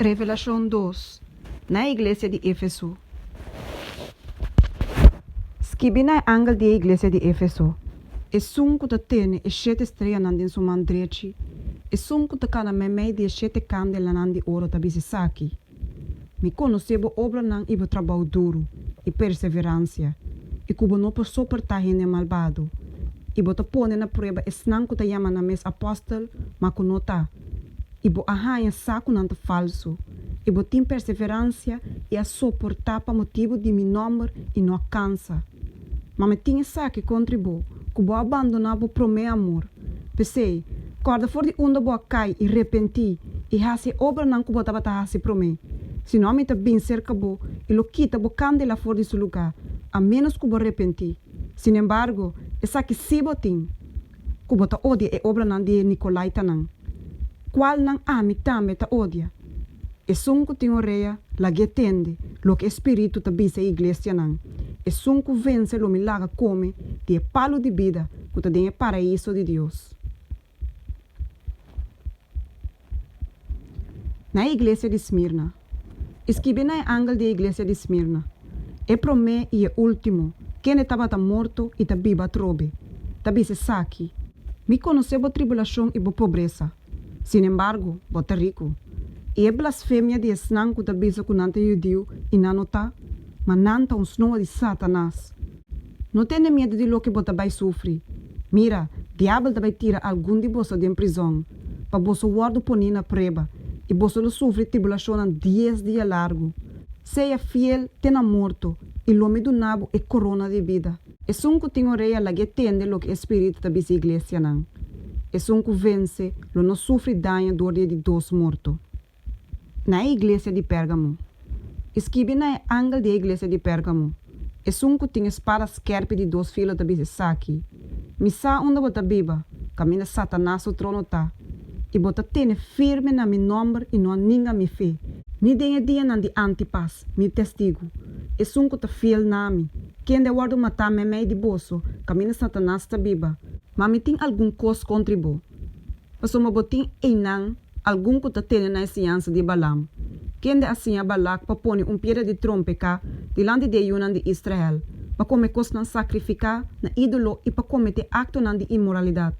Revelashon dos, Na e iglesia di Efeso. Skibi na e angel di e iglesia di Efeso, Esun ku ta tene e shete streanan den su man drechi, esun ku ta kana meimei di e shete kandelanan di oro ta bisa esaki, Mi konosé bo obranan i bo trabou duru i perseveransia, i ku bo no por soportá hende malbado, i bo ta pone na prueba esnan ku ta yama nan mes apòstel ma ku no ta, i bo a haña sa ku nan ta falsu, i bo tin perseveransia i a soportá pa motibu di mi nòmber i no a kansa. Ma mi tin esaki kontra bo, ku bo a bandoná bo promé amor. P'esei, kòrda for di unda bo a kai i repentí i hasi e obranan ku bo tabata hasi promé. Sino mi ta bin serka bo i lo kita bo kandela for di su lugá, a ménos ku bo repentí. Sinembargo, esaki sí bo tin, ku bo ta odia e obranan di e nikolaitanan, kualnan ami tambe ta odia. Esun ku tin orea, lag'é tende loke e Spiritu ta bisa e iglesianan. Esun ku vense lo mi laga kome di e palu di bida ku ta den e paraiso di Dios. Na e iglesia di Smirna. I skibi na e angel di e iglesia di Smirna, E promé i e último, kende tabata morto i ta biba atrobe, ta bisa esaki, Mi konosé bo tribulashon i bo pobresa, sinembargo, bo ta riku. I e blasfemia di esnan ku ta bisa ku nan ta hudiu i nan no ta, ma nan ta un snoa di Satanas. No tene miedu di loke bo ta bai sufri. Mira, Diabel ta bai tira algun di boso den prizòn, pa boso wòrdu poní na prueba, i boso lo sufri tribulashonnan dies dia largu. Sea fiel te na morto, i lo mi duna bo e korona di bida. Esun ku tin orea lag'é tende loke e Spiritu ta bisa e iglesianan. Esun ku vense lo no sufri daño dor di e di dos morto. Na e iglesia di Pérgamo. I skibi na e angel di e iglesia di Pérgamo, Esun ku tin e spada skèrpi di dos filo ta bisa esaki, Mi sa unda bo ta biba, kaminda Satanas su trono ta, i bo ta tene firme na mi nòmber i no a ninga mi fe, ni den e dianan di Antipas, mi testigu, esun ku ta fiel na mi, kende a wòrdu matá meimei di boso, kaminda Satanas ta biba. Ma mi tin algun kos kontri bo, pasobra bo tin einan Algun ku ta tene na e siñansa di Balaam, kende a siña Balak pa pone un piedra di trompeká dilanti di e yunan di Israel, pa kome kosnan sakrifiká na ídolo i pa kometé aktonan di inmoralidat.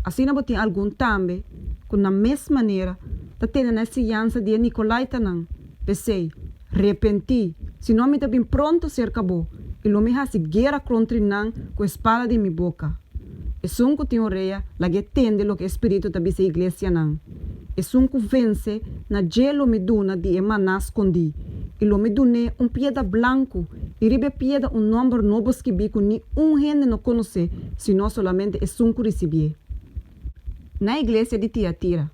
Asina bo tin algun tambe ku na mes manera ta tene na e siñansa di e nikolaitanan. P'esei, repentí, sino mi ta bin pronto serka bo, i lo mi hasi guera kontri nan ku e spada di mi boka. Esun ku tin orea, lag'é tende loke e Spiritu ta bisa e iglesianan. Esun ku vense, na dje lo mi duna di e maná skondí, i lo mi dun'é un pieda blanku, i riba e pieda un nòmber nobo skibí ku ni un hende no konosé, sino solamente esun ku risibié. Na e iglesia di Tiatira.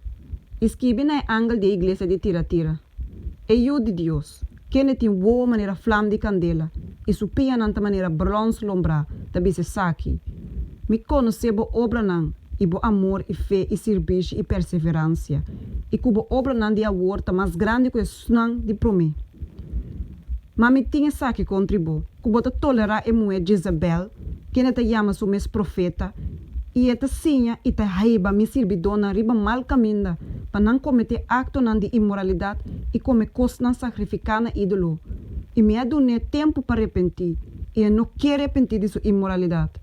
I skibi na e angel di e iglesia di Tiratira, E Yu di Dios, kende tin wowo manera flam di kandela i su pianan ta manera bròns lombrá, ta bisa esaki, Mi konosé bo obranan i bo amor i fe i sirbishi i perseveransia, i ku bo obranan di awor ta mas grandi ku esnan di promé. Ma mi tin esaki kontri bo, ku bo ta tolerá e muhé Jezabel, kende ta yama su mes profeta, i e ta siña i ta hiba mi sirbidónan riba mal kaminda pa nan kometé aktonan di inmoralidat i kome kosnan sakrifiká na ídolo. I mi a dun'é tempu pa repentí, i e no ke repentí di su inmoralidat.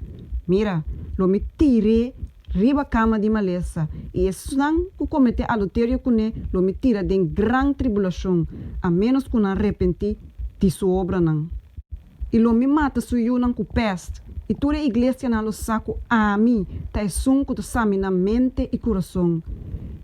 Mira, lo mi tir'é riba kama di malesa, i esnan ku kometé adulterio kuné lo mi tira den gran tribulashon, a ménos ku nan repentí di su obranan. I lo mi mata su yunan ku pèst, i tur e iglesianan lo sa ku ami ta esun ku ta saminá mente i kurason.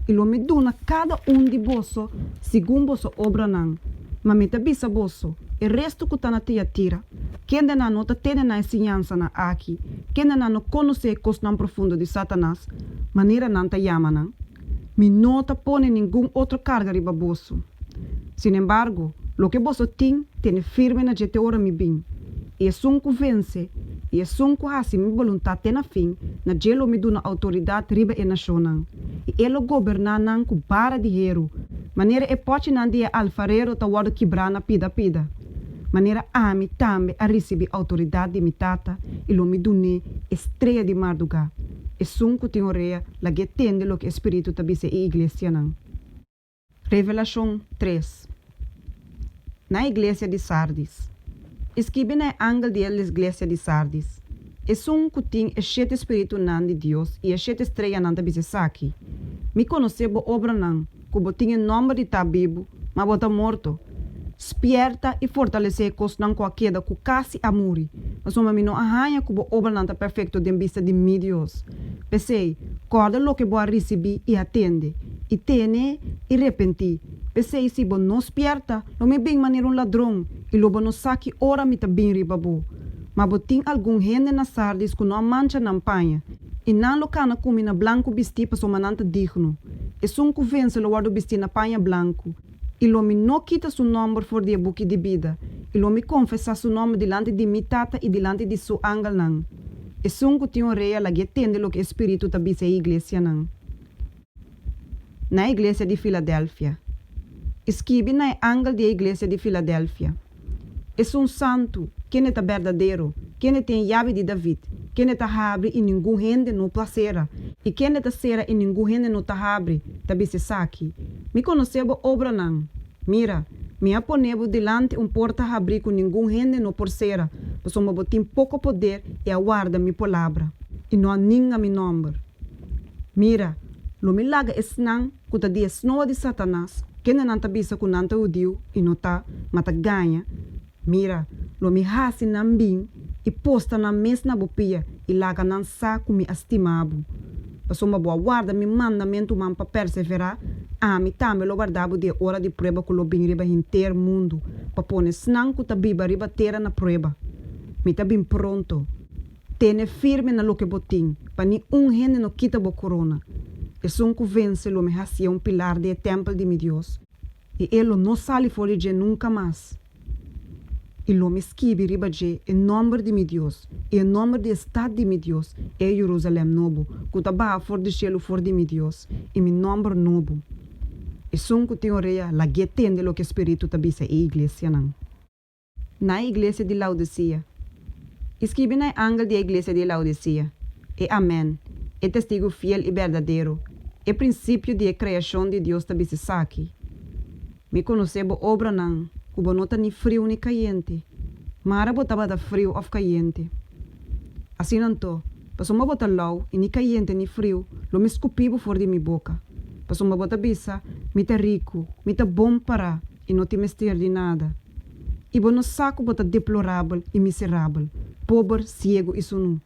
I lo mi duna kada un di boso segun boso obranan. Ma mi ta bisa boso, e restu ku ta na Tiatira, kendenan no ta tene na e siñansanan aki, kendenan no konosé e kosnan profundo di Satanas, manera nan ta yama nan, Mi no ta pone ningun otro karga riba boso. Sinembargo, loke boso tin, tene firme na dje te ora mi bin. I esun ku vense, i esun ku hasi mi boluntat te na fin, na dje lo mi duna outoridat riba e nashonnan, i e lo goberná nan ku bara di heru, manera e pòchinan di e alfarero ta wòrdu kibrá na pida pida. Manera ami tambe a risibí outoridat di mi Tata, i lo mi dun'é e strea di mardugá. Esun ku tin orea, lag'é tende loke e Spiritu ta bisa e iglesianan. Revelashon 3. Na e iglesia di Sardis. I skibi na e angel di e iglesia di Sardis, Esun ku tin e shete spiritunan di Dios i e shete streanan ta bisa esaki, Mi konosé bo obranan, ku bo tin e nòmber di ta bibu, ma bo ta morto. Spièrta i fortalesé e kosnan ku a keda ku kasi a muri, pasobra mi no a haña ku bo obranan ta perfekto den bista di mi Dios. P'esei, kòrda loke bo a risibí i a tende, i tene i repentí. P'esei, si bo no spièrta, lo mi bin manera un ladron, i lo bo no sa ki ora mi ta bin riba bo. Ma bo tin algun hende na Sardis ku no a mancha nan paña, i nan lo kana ku mi na blanku bistí pasobra nan ta digno. Esun ku vense lo wòrdu bistí na paña blanku, i lo mi no kita su nòmber for di e buki di bida, i lo mi konfesá su nòmber dilanti di mi Tata i dilanti di su angelnan. Esun ku tin orea lag'é tende loke e Spiritu ta bisa e iglesianan. Na e iglesia di Filadelfia. I skibi na e angel di e iglesia di Filadelfia, Esun santu, kende ta berdadero, kende tin e yabi di David, kende ta habri i ningun hende no ta sera, i kende ta sera i ningun hende no ta habri, ta bisa esaki, Mi konosé bo obranan. Mira, mi a pone bo dilanti un porta habrí ku ningun hende no por sera, pasobra bo tin poko poder i a warda mi palabra, i no a ninga mi nòmber. Mira, lo mi laga esnan ku ta di e snoa di Satanas, kendenan ta bisa ku nan ta hudiu i no ta, ma ta gaña, mira, lo mi hasi nan bin i posta nan mes na bo pia i laga nan sa ku mi a stima bo. Pasobra bo a warda mi mandamentunan pa perseverá, ami tambe lo warda bo di e ora di prueba ku lo bin riba henter mundu pa pone esnan ku ta biba riba tera na prueba. Mi ta bin pronto. Tene firme na loke bo tin, pa ni un hende no kita bo korona. Esun ku vense lo mi hasié un pilar di e tèmpel di mi Dios, i e lo no sali for di dje nunka mas. I lo mi skibi riba dje e nòmber di mi Dios i e nòmber di e stat di mi Dios, e Jerusalèm nobo, ku ta baha for di shelu for di mi Dios, i mi nòmber nobo. Esun ku tin orea, lag'é tende loke e Spiritu ta bisa e iglesianan. Na e iglesia di Laodisea. I skibi na e angel di e iglesia di Laodisea, E Amen, e testigu fiel i berdadero, e prinsipio di e kreashon di Dios ta bisa esaki, Mi konosé bo obranan, ku bo no ta ni friu ni kayente. Mara bo tabata friu òf kayente. Asina anto, pasobra bo ta lou i ni kayente ni friu, lo mi skupi bo for di mi boka. Pasobra bo ta bisa, Mi ta riku, mi ta bon pará i no tin mester di nada. I bo no sa ku bo ta deplorabel i miserabel, pober, siegu i sunú.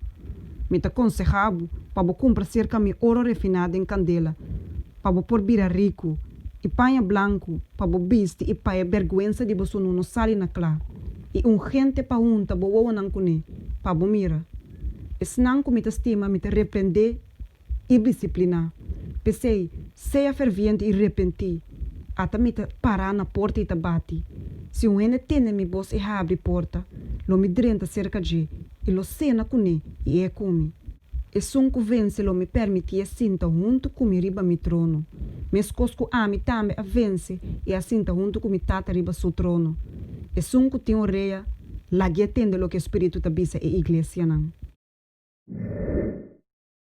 Mi ta konsehá bo pa bo kumpra serka mi oro refiná den kandela, pa bo por bira riku, i paña blanku pa bo bisti i pa e bèrgwensa di bo sunú no sali na kla, i ungente pa hunta bo wowonan kuné, pa bo mira. Esnan ku mi ta stima mi ta reprendé i disipliná. P'esei, sea ferviente i repentí. Ata mi ta pará na porta i ta bati. Si un hende tende mi bos i habri porta, lo mi drenta serka dje i lo sena kuné i e ku mi. Esun ku vense lo mi permitié sinta huntu ku mi riba mi trono, meskos ku ami tambe a vense i a sinta huntu ku mi Tata riba su trono. Esun ku tin orea, lag'é tende loke e Spiritu ta bisa e iglesianan.